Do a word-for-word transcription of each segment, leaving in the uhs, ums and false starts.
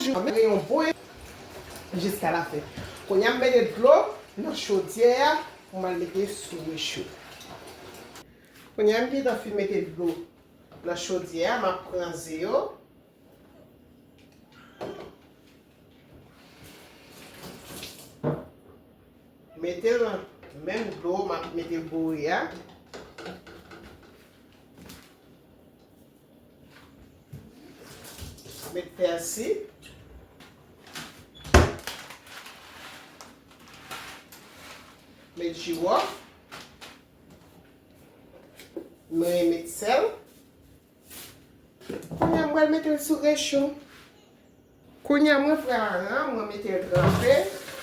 Yon bon jiska la fen. Kounye a m mete dlo nan chodyè a pou m al mete sou recho. Kounye a m gentan fin mete dlo nan chodyè a, m ap pran ze yo. Mete l nan menm dlo m ap mete bori a. Met pèsi. Met jiwòf. Mwen met sèl. Kounye a mwen mete l sou recho. Kounye a mwen pran aran, mwen mete l tranpe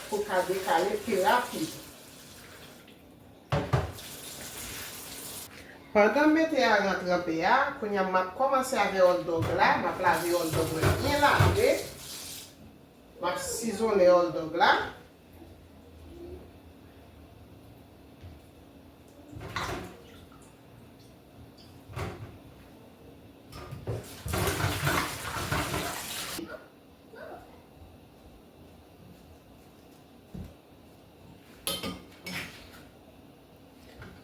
pou l ka dekale pi rapid. Pandan m mete aran tranpe a, kounye a m ap kòmanse avè hot dog la, m ap lave hot dog mwen byen lave, m ap sizonnen hot dog la.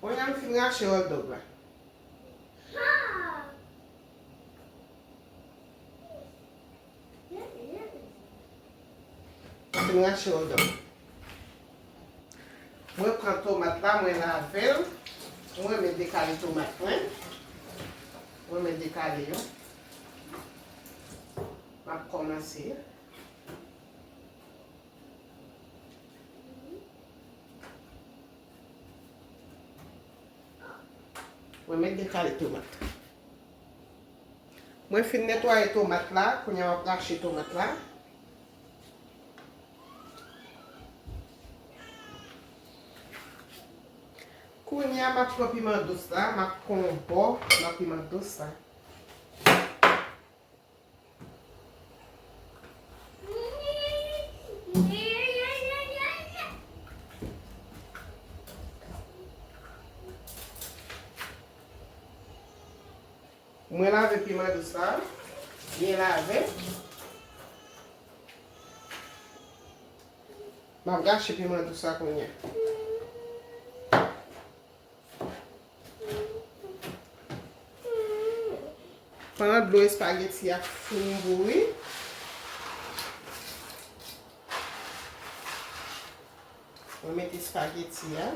Kounye a m fin rache hot dog la. M fin rache hot dog. Mwen pran tomat la, mwen lave l. Mwen renmen dekale tomat mwen. Mwen renmen dekale yo. M ap kòmanse. Mwen met dekale tomat. Mwen fin netwaye tomat la, kounye a m ap rache tomat la. Kounye a m ap pran piman dous la, m ap pran yon bò nan piman dous la. Mwen lave piman dous la, byen lave. M ap gache piman dous la kounye a. Pandan dlo espageti a fin bouyi, mwen mete espageti a.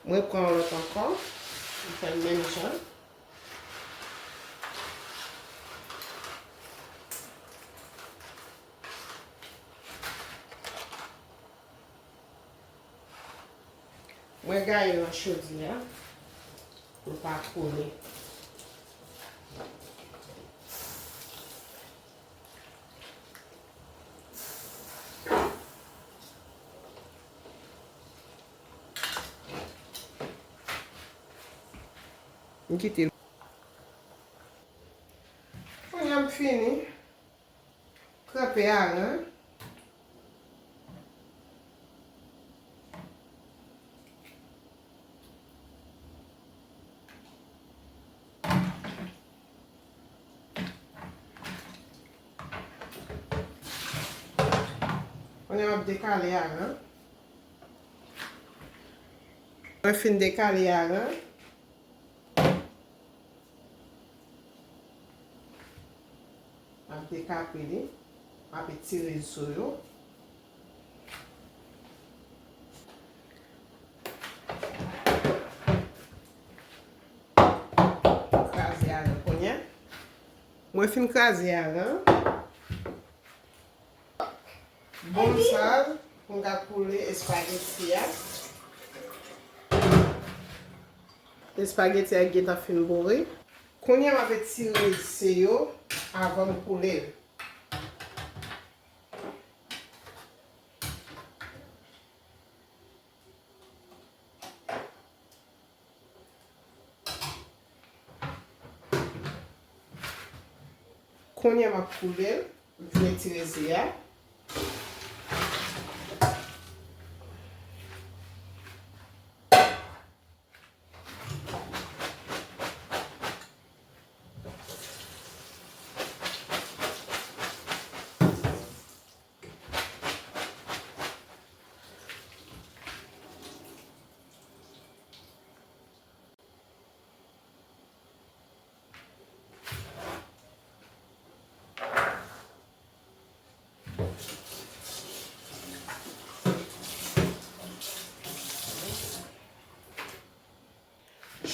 Mwen pran yon lòt ankò. Mwen fè l menm jan. Mwen gaye l nan chodyè a pou l pa koule. M kite l. Kounye a m fini. Tranpe aran. Kounye a m ap dekale aran. Mwen fin dekale aran. M ap dekape li. M ap etire zo yo. Kraze aran kounye a. Mwen fin kraze aran. Bòl sa pou m ka koule espageti a. Espageti a gentan fin bouyi. Kounye a m ap etire ze yo avan m koule l. Kounye a m ap koule l, m vin etire ze a.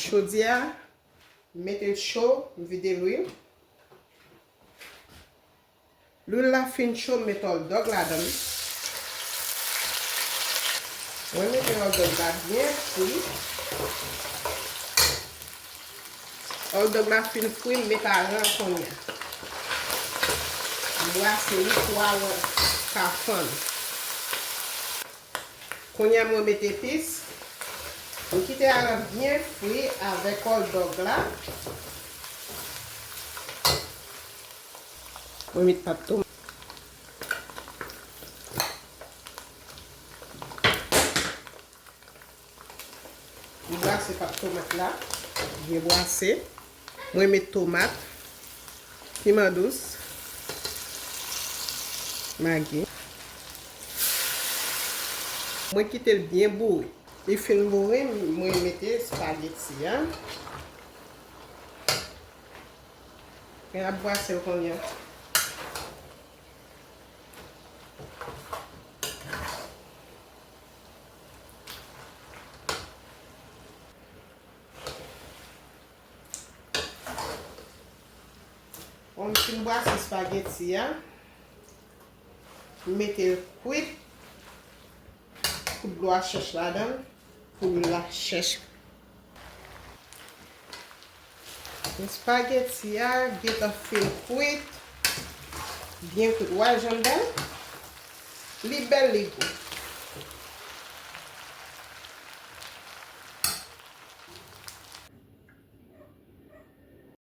Chodyè a, m mete l cho, m vide lwil. Lwil la fin cho, m met hot dog ladan l. Mwen mete hot dog la byen fri. Hot dog la fin fri, m met aran kounye a. M brase li pou aran ka fann. Kounye a mwen met epis. M kite aran byen fri avèk hot dog la. Mwen met pat tomat. M brase pat tomat la. Byen brase. Mwen met tomat, piman dous, magi. Mwen kite l byen boure. Li fin boure, mwen mete espageti a. Mwen ap brase l kounye a. Bon, m fin brase espageti a. M mete l kwit. Pou dlo a chèch ladan l. Pou l la chèch. Espageti a gentan fin kwit. Byen kwit. Wè jan l bèl? Li bèl, li gou.